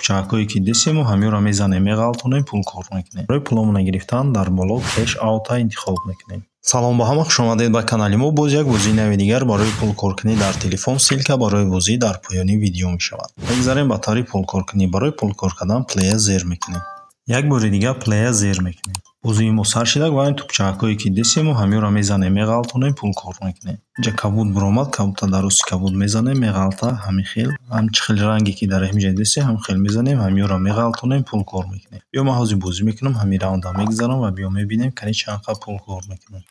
Тупчаҳакҳое, ки дидесем, мо ҳаминро мезанем, меғалтонем, пул кор мекунем. Барои пуломона гирифтан дар боло Cash Out интихоб мекунем. Салом ба ҳама, хушомадед ба канали мо. Боз як бозии нави дигар барои пулкоркунӣ дар телефон. Ссылка барои бозӣ дар поёни видео мешавад. Мегзарем ба таври пулкоркунӣ. Барои пулкор кардан Play зер мекунем. Як бори дигар Play зер мекунем. Бозии мо сар шуда ва ин тупчаҳакҳое, ки дидесем, мо ҳаминро мезанем, меғалтонем, пул кор мекунем. Инҷа кабуд биромад, кабудта дар рости кабуд мезанем, меғалта ҳамин хел. Ҳам чӣ хел ранге, ки дар ҳамин ҷа дидесем, ҳамин хел мезанем, ҳаминро меғалтонем, пул кор мекунем. Биё, ман ҳозир бозӣ мекунам, ҳамин раунда мегзарам ва биё мебинем, кани чанд қадр пул кор мекунем.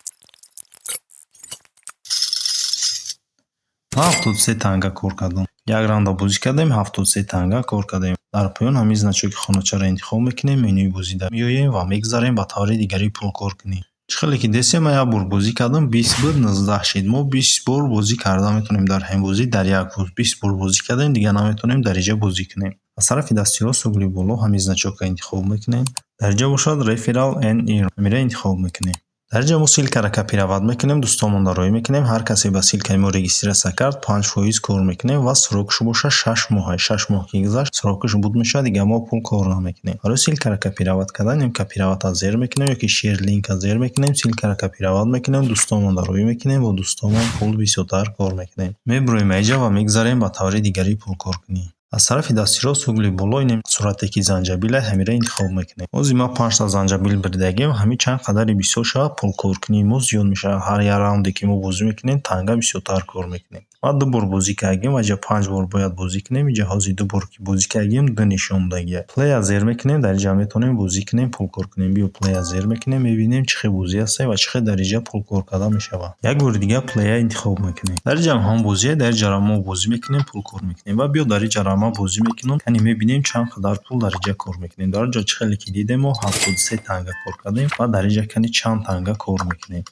Ман 73 танга кор кардам. Як раунда бозӣ кардем, 73 танга кор кардем. Дар поён ҳамин значоки хоначаро интихоб мекунем, менюи бозида меоем ва мегзарем ба таври дигари пулкоркунӣ. Чӣ хеле ки дидесем, ман як бор бозӣ кардам, 20 буд, 19 шид. Мо 20 бор бозӣ карда метавонем дар ҳамин бозӣ дар як рӯз. 20 бор бозӣ кардем, дигар наметавонем дар инҷа бозӣ кунем. Аз тарафи дасти рост угли боло ҳамин значокро интихоб мекунем. Дар инҷа бошад Referral and Earn, ҳаминро интихоб мекунем. Дар инҷа мо ссылкаро копировать мекунем, дӯстонмонро роҳӣ мекунем. Ҳар касе ба ссылкаи мо регистрация кард, 5% кор мекунем ва срокаш бошад 6 моҳа. 6 моҳ ки гузашт, срокаш буд мешавад, дигар мо пул кор намекунем. Барои ссылкаро копировать кардан ем копироватьа зер мекунем ёки share линка зер мекунем, ссылкаро копировать мекунем, дӯстонмонро роҳӣ мекунем, бо дӯстонмон пул бисёртар кор мекунем. Мебуроем инҷа ва мегзарем ба таври дигари пулкоркунӣ. Аз тарафи дасти рост угли боло инем сурате, ки занҷабил, ҳаминро интихоб мекунем. Ҳозир ман панҷта занҷабил бирдагиам, ҳамин чанд қадаре бисёр шавад, пулкоркунии мо зиёд мешавад. Ҳар як раунде, ки мо бозӣ мекунем, танга бисёртар кор мекунем. Ма ду бор бозӣ кардем ва инҷа панҷ бор бояд бозӣ кунем. Инҷа ҳозир ду бор ки бозӣ кардем, ду нишон додагия. Play зер мекунем, дар инҷа метавонем бозӣ кунем, пул кор кунем. Биё, Play зер мекунем, мебинем, чӣ хел бозӣ ҳастем ва чӣ хел дар инҷа пул кор карда мешавад. Як бори дигар Play интихоб мекунем. Дар инҷа ҳам бозие, дар инҷа мо бозӣ мекунем, пул кор мекунем ва биё, дар инҷа ма бозӣ мекунам, яъне мебинем, чанд қадар пул дар инҷа кор мекунем. Дар инҷа чӣ хеле ки дидем, мо 73 танга кор кардем ва дар инҷа кани чанд танга кор мекунем.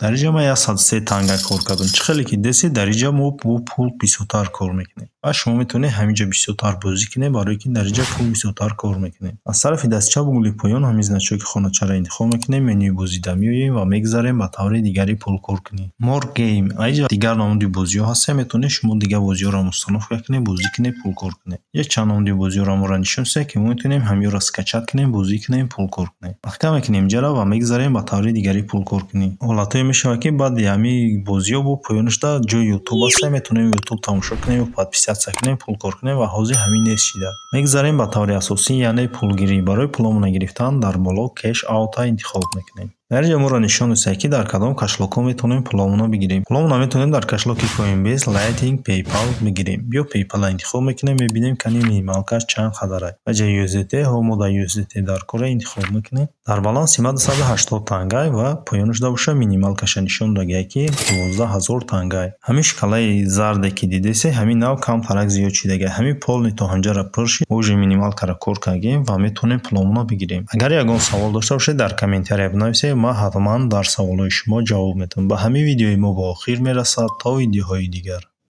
Дар инҷа ман 103 танга кор кардам. Чӣ хеле ки дидесед, дар инҷа мо бо пул бисёртар кор мекунем ва шумо метавонед ҳаминҷа бисёртар бозӣ кунед, барое ки дар инҷа пул бисёртар кор мекунем. Аз тарафи дасти чап угли поён ҳамин значоки хоначаро интихоб мекунем, менюи бозида меоем ва мегзарем ба таври дигари пулкоркунӣ. More Game, инҷа дигар намуди бозиҳо ҳастанд, метавонед шумо дигар бозиҳоро установка кунед, бозӣ кунед, пул кор кунед. Як чанд намуди бозиҳоро моро нишон додем, ки мо метавонем ҳаминро скачать кунем, бозӣ кунем, пул кор кунем. Маҳкам мекунем инҷаро ва мегзарем ба таври дигари пулкоркунӣ. Ҳолатҳое мешавад, ки баъди ҳамин бозиҳо бо поёнашда ҷои Ютуб аст, метавонем Ютуб тамошо кунем ё подписаться кунем, пул кор кунем ва ҳозир ҳамин нест шида. Мегзарем ба таври асосӣ, яъне пулгирӣ. Барои пуломона гирифтан дар боло Cash Out интихоб мекунем. Дар инҷа моро нишон додааст, ки дар кадом кошелёкҳо метавонем пуломона бигирем. Пуломона метавонем дар кошелёки Coinbase, Lightning, PayPal бигирем. Биё, PayPal интихоб мекунем, мебинем, кани минималкаш чанд қадар. Ва ҷа USDT ҳо, мо дар USDT дар кора интихоб мекунем. Дар баланси ма 280 тангай ва поёнашда боша минималкаша нишон додагиай, ки 12 000 тангай. Ҳамин шкалаи зарде, ки дидесе, ҳамин нав камтарак зиёд шидагиай. Ҳамин полный то ҳамҷара пур шид, мо уже минималкаро кор кардем ва метавонем пуломона бигирем. Агар ягон савол дошта бошед, дар комментария бинависед, ман ҳатман дар саволҳои шумо ҷавоб медиҳам. Ба ҳамин видеои мо ба охир мерасад. То видеоҳои дигар.